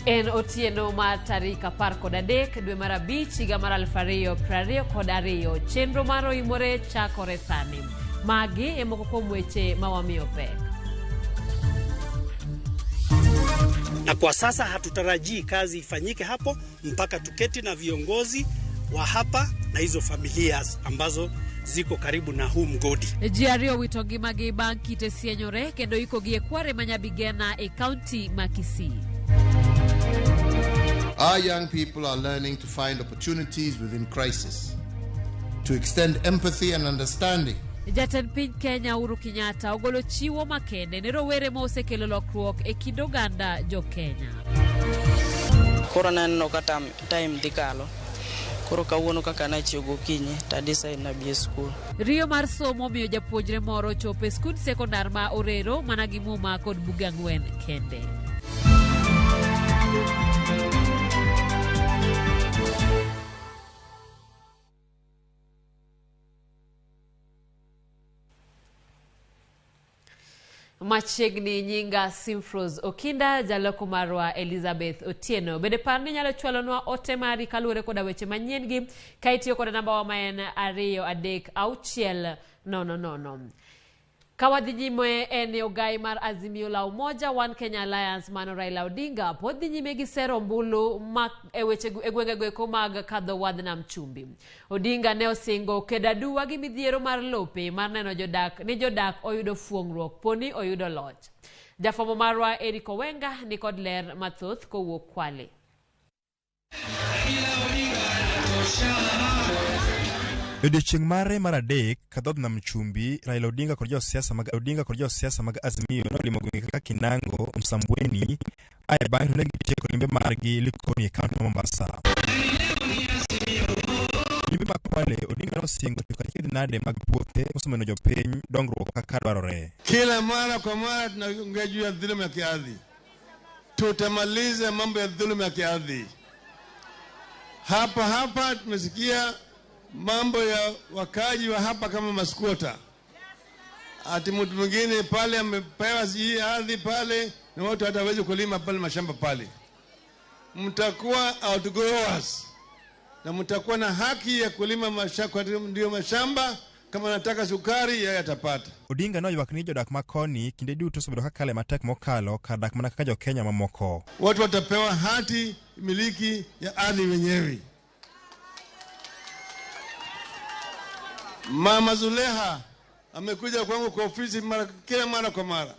En otieno mar tarik 13 dwe mar 5 higa mar 2022. Chenro mar Oimore chakore sani. Magi e moko kuom weche ma wamiyo pek. Na kwa sasa hatutarajii kazi ifanyike hapo mpaka tuketi na viongozi wa hapa na hizo familia ambazo ziko karibu na huu mgodi. Ji ariyo wito ngimagi bang' kite sienyore kendo ikogi e kware ma Nyabigena e kaunti ma Kisii. Our young people are learning to find opportunities within crisis, to extend empathy and understanding. Jatend piny Kenya Uhuru Kenyatta ogolo chiwo makende ne rowere ma osekelo lokruok e kind oganda jo Kenya. Koro naneno ka time dhi kalo. Koro kawuono kaka nachiew gokinyi to a decide nabi e skul. Riyo mar somo miyo japuonjre moro chopo e skund sekondar ma Orero mana gi muma kod buge 4 kende. Machiegni nyinga Simfros Okinda, jaloko marwa Elizabeth Otieno. Bende par ni inyalo chwalonwa ote mari kaluwore koda weche manyien gi ka itiyo koda namba wa ma en 2 3 6 0 0. Ka wadhi nyime en ogai mar Azimio la Umoja One Kenya Alliance mano Raila Odinga pod dhi nyime gi sero ombulu ma e weche e gwenge goeko mag kadho wadh nam chumbi. Odinga ne osingo kedo aduwa gi midhiero mar lope mar neno jodak ni jodak oyudo fuong'ruok poni oyudo loch. Jafwambo marwa Eric Owenga ni kod ler mathoth kowuok Kwale. E odiechieng' mare mar adek kadhodh nam chumbi, Raila Odinga kod josiasa mag Odinga kod josiasa mag Azimio nolimo gwenge kaka Kinango, Msambweni, ae bang'e to ne gitieko limbe margi Likoni e kaunti ma Mombasa. Limbe ma Kwale, Odinga nosingo tieko achiedh nade mag puothe mosemono jopiny dongruok kaka dwarore. Kila mara kwa mara tunaongea juu ya dhuluma ya kiardhi. Tutamaliza mambo ya dhuluma ya kiardhi. Hapa hapa tumesikia mambo ya wakaji wa hapa kama maskuota, ati mtu mwingine pale amepewa sijui ardhi pale na watu hata hawezi kulima pale mashamba pale. Mtakuwa outgrowers na mtakuwa na haki ya kulima mashamba, ndio mashamba. Kama nataka sukari yeye atapata. Odinga noywak ni jodak ma koni kinde duto osebedo ka kale matek mokalo kar dak mana kaka jo-Kenya mamoko. Watu watapewa hati miliki ya ardhi wenyewe. Mama Zuleha amekuja kwangu kwa ofisi kila mara kwa mara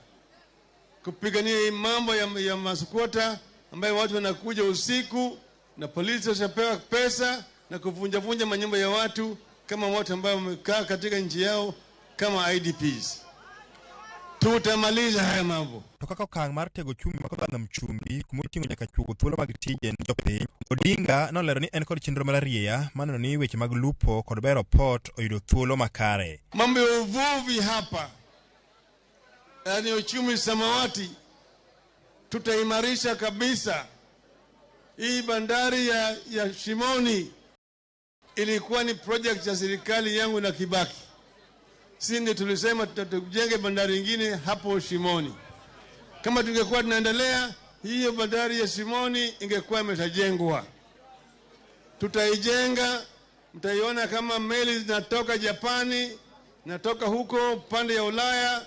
kupigania hii mambo ya maskwota ambayo watu wanakuja usiku na polisi washapewa pesa na kuvunja-vunja manyumba ya watu kama watu ambao wamekaa katika nchi yao kama IDPs. Tutamaliza haya mambo. To kaka okang' mar tego uchumi ma kodho nam chumbi kumoting'o nyaka chuogo thuolo mag tije ne jopiny, Odinga nolero ni en kod chenro mararieya mar neno ni weche mag lupo kod bero port oyudo thuolo makare. Mambo ya uvuvi hapa, yani uchumi samawati, tutaimarisha kabisa. Hii bandari ya Shimoni ilikuwa ni project ya serikali yangu na Kibaki. Sisi ndio tulisema tutujenge bandari nyingine hapo Shimoni. Kama tungekuwa tunaendelea, hiyo bandari ya Shimoni ingekuwa imeshajengwa. Tutaijenga, mtaiona kama meli zinatoka Japani, natoka huko pande ya Ulaya,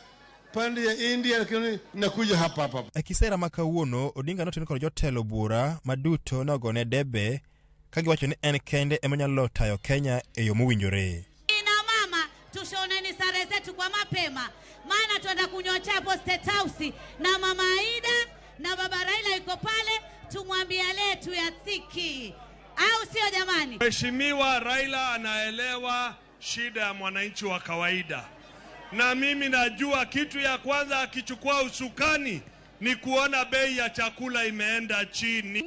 pande ya India, lakini inakuja hapa hapa. E kisera ma kawuono, Odinga noten kod jotelo bura maduto nogone debe ka giwacho ni en kende ema onyalo tayo Kenya e yo mowinjore. Ina mama tushoneni sare zetu kwa mapema, maana tuenda kunywa chai hapo State House na mama Aida na baba Raila yuko pale, tumwambie letu ya tiki, au sio jamani? Mheshimiwa Raila anaelewa shida ya mwananchi wa kawaida, na mimi najua kitu ya kwanza akichukua usukani ni kuona bei ya chakula imeenda chini.